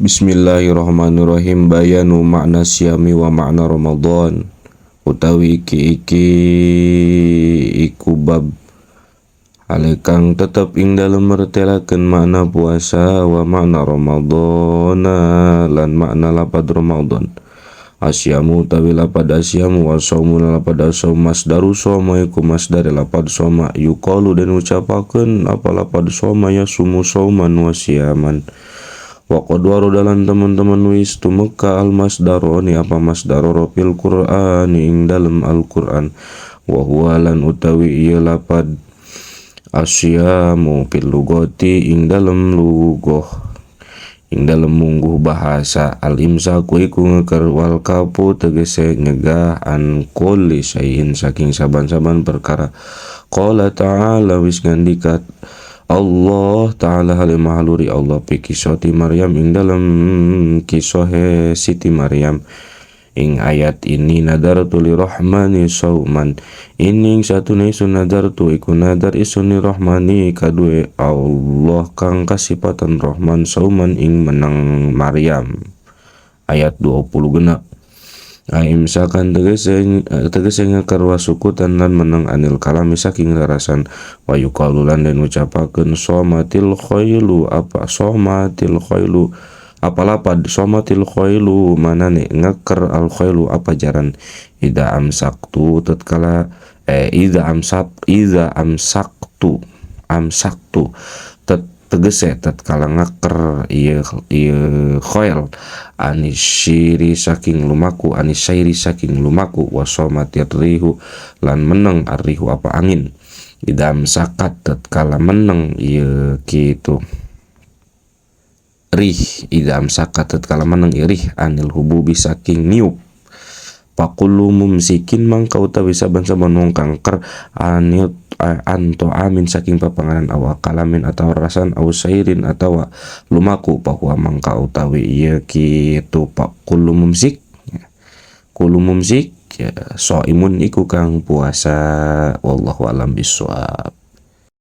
Bismillahirrahmanirrahim. Bayanu makna siyami wa makna Ramadan. Utawi iki iki iku bab hale kang tetep ing dalem mertelaken makna puasa wa makna Ramadan lan makna lapad Ramadan. Asyamu utawi lapad asyamu wa saumu lapad asaum masdaru soma iku masdar lapad soma yuqalu den ucapaken apa lapad soma ya sumu sauman wa siyaman. Wa qad warada lan teman-teman wis tumeka al masdaroni apa masdaroro fil Qur'ani ing dalem Al-Qur'an wa huwa lan utawi ieu lapad asyamu fil lugati ing dalem lugoh ing dalem mungguh bahasa al imsaku iku ngeker wal kapu tegese nyegah an kulli syai'in saking saban-saban perkara. Qala ta'ala wis ngandikat Allah ta'ala hale mahaluri Allah fi kisoti Maryam ing dalem kisohe Siti Maryam ing ayat ini nadartu lirahmani sauman ining satune isun nadartu iku nadar isun lirahmani kadue Allah kang kasipatan Rahman sauman ing menang Maryam ayat 20 genep. Aimsakan tegese tegese ngeker wasukutan lan meneng anil kalami saking larasan wa yuqalu lan den ucapakeun somatil khailu apa somatil khailu apa lapad somatil khailu manane ngeker al khailu apa jaran ida amsaktu tatkala ida amsak ida amsaktu amsaktu tegese tatkala ngeker ieu ieu khail anisyiri saking lumaku anisairi saking lumaku wasomatir rihu lan meneng arrihu apa angin idam sakat tatkala meneng ieu kitu rih idam sakat tatkala meneng rih anil hububi saking niup Pakulu mumsikin mangka utawi saban-saban wong kang ker anil anto amin saking papanganan aw kalamin atau rasan aw sairin atawa lumaku bahwa mangka utawi ieu kitu pakulu mumsik kulu mumsik ya, soimun iku kang puasa wallahu alam biswab.